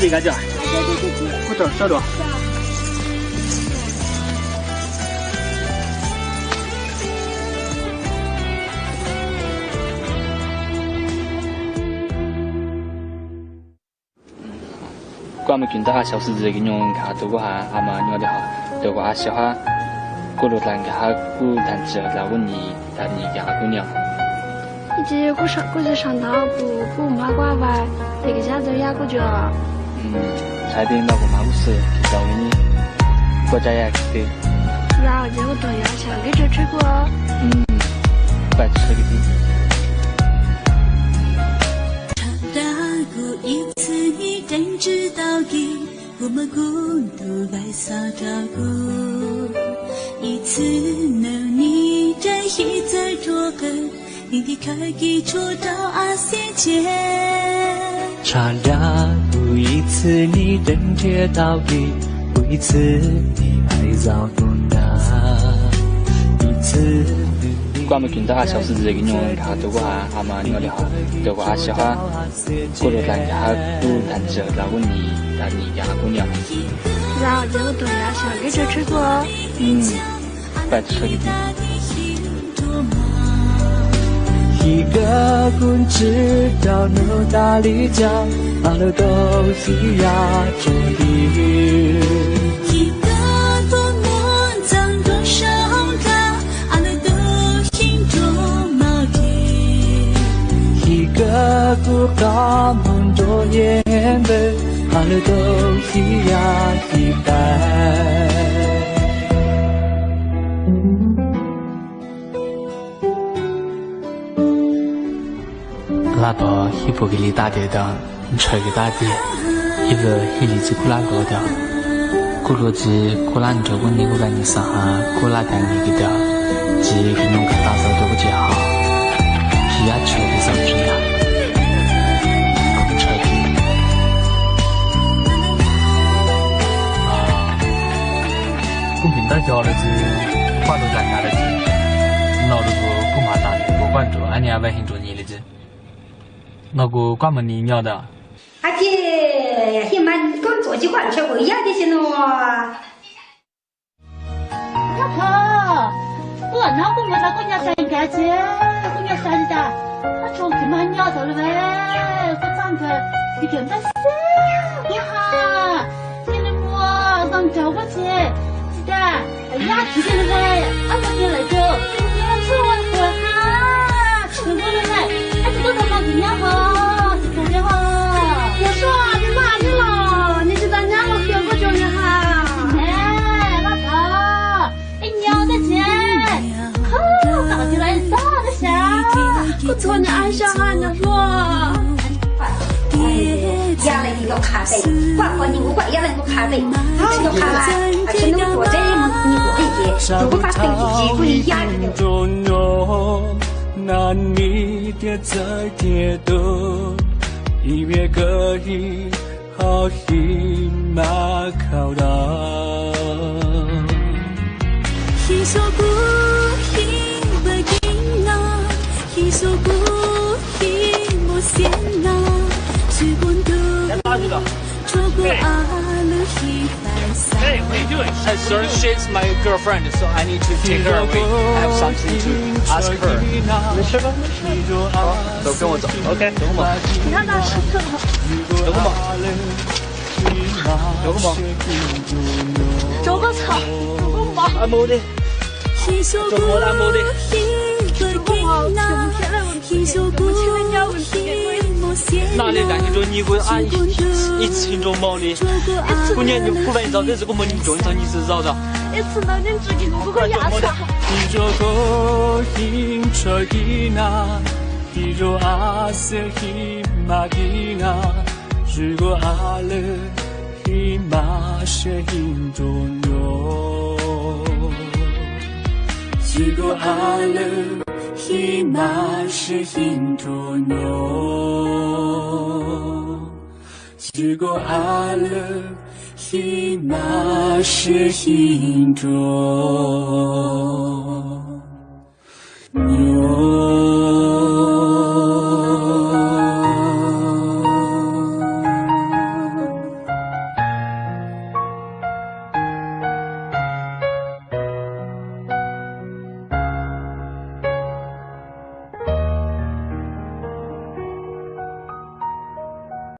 Li kav coj, kuj rau sawb dua. Kuj mus kis ntab qa xyov xwm txwv kis nyuj nkag tau kuj ha a mas nyuaj li hos tau kuj ha xyov hab kuj lug dlaag nkag hab kuj tag ntsis dlaag kuj nim tag nim nkag kuj nyuaj. Ib tsi kuj tsi sau ntawv kuj kuj mag kuj vas es kis xyab txog yaj kuj tsi. Ntshai tej npaj kuv mag kuj xwb kis tau li kuj tsa yaj kis twg. Yaj ces kuj tug yaj xyov kis tsheb tsheb kuj. Paj tsheb kis twg. Kuv ib txwm nim deev tsi tau kis, kuv muab kuv tug vais xav rau kuv. Ib txwm nws nim deev xyim txawv ruaj qw, nim tig khawv kis tshuaj rau a xiab cia. Tshaj dab kuv ib txwm nim deev nrhiav tau kis, kuv ib txwm nim hais zaum kuv nrag, ib txwm nws. Kuj mus kis ntab qa xyov xwm txwv kis nyuj nkag tau kuj ha a mas nyuaj li hos tau kuj ha xyov hab kuj lug dlaag nkag hab kuj tag ntsis dlaag kuj nim tag nim nkag kuj nyuaj. Yaj ces kuj tug yaj xyov kis tsheb tsheb kuj. Paj tsheb kis twg. Kis kawg kuv ntsib rau nws tas li cas, mas lawv tau xyov yaj tso kis. Kis kawg kuv muab ntxeev rua saum nqaj, a lawv tau xyim rua mog kis. Kis kawg kuv qab moog nrua yeej ntawd, a lawv tau xyov yaj kis tas. Laj Pov hib puag kis li tag tiag, ntshaw kis tag tiag, hib lug hib li tsi kuj laj nkaus tiag, kuj lug tsi kuj laj nrug kuj nim kuj va nim xav ha kuj laj tas nim kis tiag, tsi kis nyuj kis tag xav rua kuj tsi hab, kis yaj tsheb kis xav tsi yaj, kuj ntshaw kis. Kuj kis ntab xyov lawm tsi, kuj lug dlaag nkag lawm tsi, no lug kuj kuj mag tas kuv kuj nrug a nyab vaj hib nrug nyib lawm tsi, no kuv kuj moog nim nyob tas. Ab ces hib mas koj ntxuav tsi kuj ntshaw kuv yaj tib si no. Yaj Pov, kuv nab kuj mus tas kuj nyuaj tas nkag tsi, kuj nyuaj tas li tas, koj tso kis mag nyob tau lawm, kuj txaj nkag kis kawm ntab xyov kuj ha, cia li mus zoo nraug kuj tsi, tsi tas, yaj kis cia li lawm, ab mus tiag lawm tsi, cia li mus tshuaj ua kuv ha. Tshwm nkuaj lawm, ab tsi tuaj tau mas kis nyob hos, tsi tau li hos. Kuv sua, nws mag nws los, nws tsi tas nyab los kiag kuj tsi nws ha. Laj Pov, ib nyob tab tsi, koj tau tsi lawm txog tab sis kuj txhua nws ab sab ha nws hluas. Yaj leej twg tuaj qha pem, kuv qhov nyiaj kuv kuj yaj leej twg tuaj qha pem, leej twg qha mas tsis nub tuaj zeb mus nyiaj kuv qhib ces kuv kuj fab teeg tsis kuj yaj. Nab nim tiag txawj tiag tub, ib viag kawg hib ho hib mas khaus dawb. Hib xyov kuv hib npawg Kib Nab, hib xyov kuv hib Mos Xiab Nab, tsis kuv ntuj, tsuav kuv a lwm hib fais xav. Hey, what are you doing? Hey, sir, she's my girlfriend, so I need to take her away. I have something to ask her. 没事吧，没事。好，走，跟我走。OK，走，跟我。你看他是特好。走，跟我。走，跟我。走个草，走个毛。按摩的。走，按摩的。 Naj li tas nyiaj rua nyiaj kuv a, ib txhia nrug mog li. Kuv nyiaj kuv va ntxog tej xwb kuv muaj nyiaj rua ntxog nyiaj txhia zaus tas. Hib rua kuv hib ntshaw kis nab, hib rua a xwb hib mas kis nab, tsis kuv a lwm hib mas sib hib nrug nyuaj. Tsis kuv a lwm hib mas sib hib nrug nyuaj. Tsis kuv a lwm hib mas sib hib nrug nyuaj.